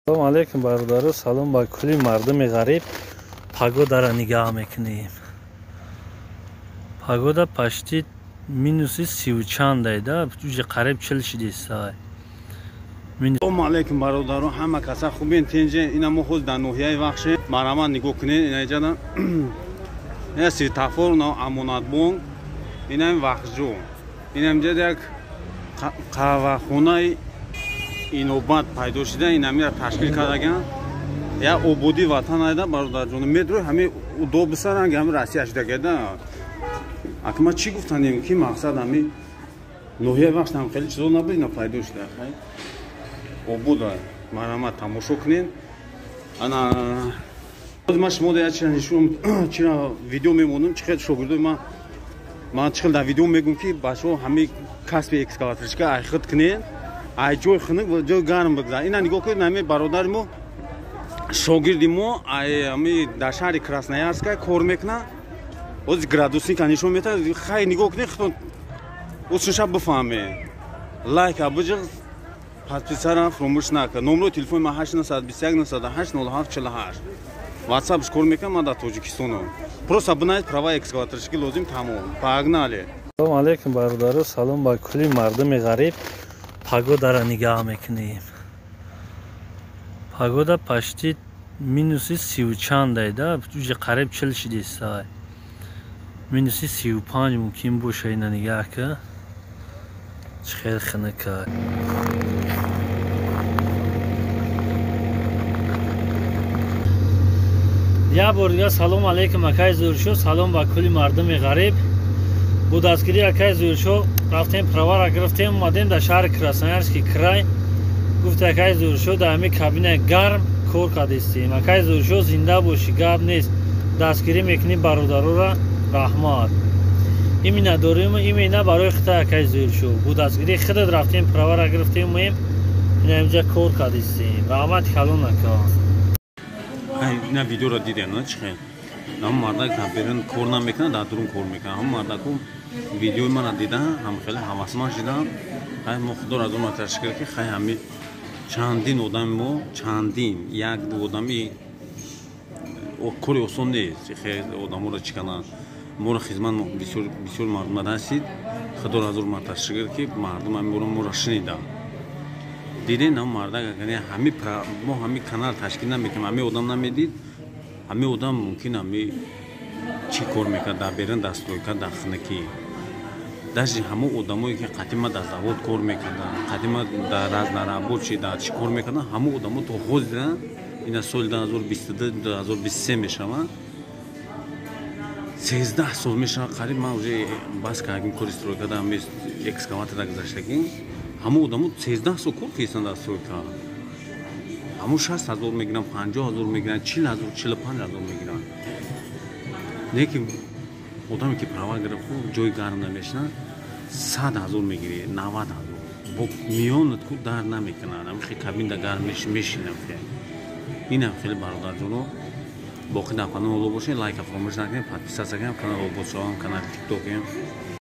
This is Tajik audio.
Салом алейкум, бародаро, салом ба кулли мардуми ғариб. Погодара нигаҳ мекунем. Погода почти минуси сиву чандай да, уже қариб 40 шидистай. Салом алейкум, бародаро, ҳама каса хубен, тинҷе. Ина мо ҳоз дар ноҳияи Вахше. Марҳамат, нигоҳ кунед, ина иҷада ина светофор, ина Амонатбонк, ина Вахшҷо. Ина инҷа як қаҳвахонаи инобат пайдо шуда, инамира ташкил кардаган. Як ободии ватан айда, бародарҷон, медрои ҳами удобиса, ранги ҳами Россия шудагеда. Ака, ма чӣ гуфтанем, ки мақсад ҳами ноҳияи Вахшам хеле чизо набуд, ина пайдо шуда. Хай, обода, марҳамат, тамошо кунед. Ана ма шумо як чира нишон, чира видео мемонам, чӣ хел шогирдои ма, ман чӣ хел дар видео мегӯм, ки бачаҳо ҳами касби экскаваторчика айхид кунед, ай ҷои хунук ҷои гарм бигзар. Ина нигоҳ кунед, ҳами бародари мо, шогирди мо, ай ҳами дар шаҳри Красноярска кор мекунад. Ҳози градусника нишон метавад. Хай, нигоҳ кунед худтон, усунша бифаҳмед. Лайка биҷиқ, подписара фуромӯш накун. Номерои телефони ман 821 98 07 48. Ватсапш кор мекунам, ман дар Тоҷикистонам. Просто бинавед права экскаваторчики лозим, тамом, погнали. Салом алейкум, бародаро, салом ба кулли мардуми ғариб. Погодара нигаҳ мекунем. Погода почти минуси сиву чандай да, уже қариб 40 шидистай. Минуси 35 мумкин боша. Ина нигаҳ ка, чӣ хел хунука. Як бор дига салом алейкум, акай Зӯршо, салом ба кулли мардуми ғариб. Бо дастгирии акай Зӯршо рафтем, правара гирифтем, омадем дар шаҳри Красноярский край. Гуфт акай Зӯршо, дар ҳамин кабинаи гарм кор кардистем. Акай Зӯршо, зинда бошӣ, гап нест, дастгирӣ мекунӣ бародарора, раҳмат. Имина дорем, имина барои хита, акай Зӯршо. Бо дастгирии худат рафтем, правара гирифтем, омаем, ина инҷа кор кардистем. Раҳмати калон, ака. Ина видеоро дидем, на чӣ хел ҳам мардак дар берун кор намекунад, дар дурун кор мекунад. Ҳам мардаку видеои мара дидан, ҳам хеле ҳавасманд шидан. Хай, мо худоро аз он ташкил, ки хай, ҳами чандин одами мо, чандин як ду одами кори осон нест, хел одаморо чӣ карданд, моро хизмат бисёр бисёр мардума расид. Худоро аз он ташкил, ки мардум ҳами моро шуниданд. Диден, ҳам мардак, ҳами мо ҳами канал ташкил намекунем, ҳами одам намедид. Ҳами одам мумкин ҳами чӣ кор мекард дар берун, дар стройка, дар хунукӣ. Даже ҳамо одамое ки қадима дар завод кор мекарданд, қадима дар разнорабочий, дар чӣ кор мекарданд, ҳамо одамо то ҳозира, ина соли 2022, 2023 мешаванд, 13 сол мешавад қариб, ман уже бас кардем кори стройка, дар ҳами экскаватора гузаштагӣ. Ҳамо одамо 13 сол кор карданд дар стройка, ҳамо 60 000 мегиранд, 50 000 мегиранд, 40 000, 45 000 мегиранд. Лекин одаме ки права гирифт, ҷои гарм намешинад, 100 000 мегирӣ, 90 000, бо миёнат ку дар намекунад, ҳамихе кабинда гарм мешинам. Инам хеле, бародарҷоно, боқӣ дар паноҳ Алло бошед. Лайка фаромӯш накунед, подписаться кунед, канал обод шавам, канали Тиктокем.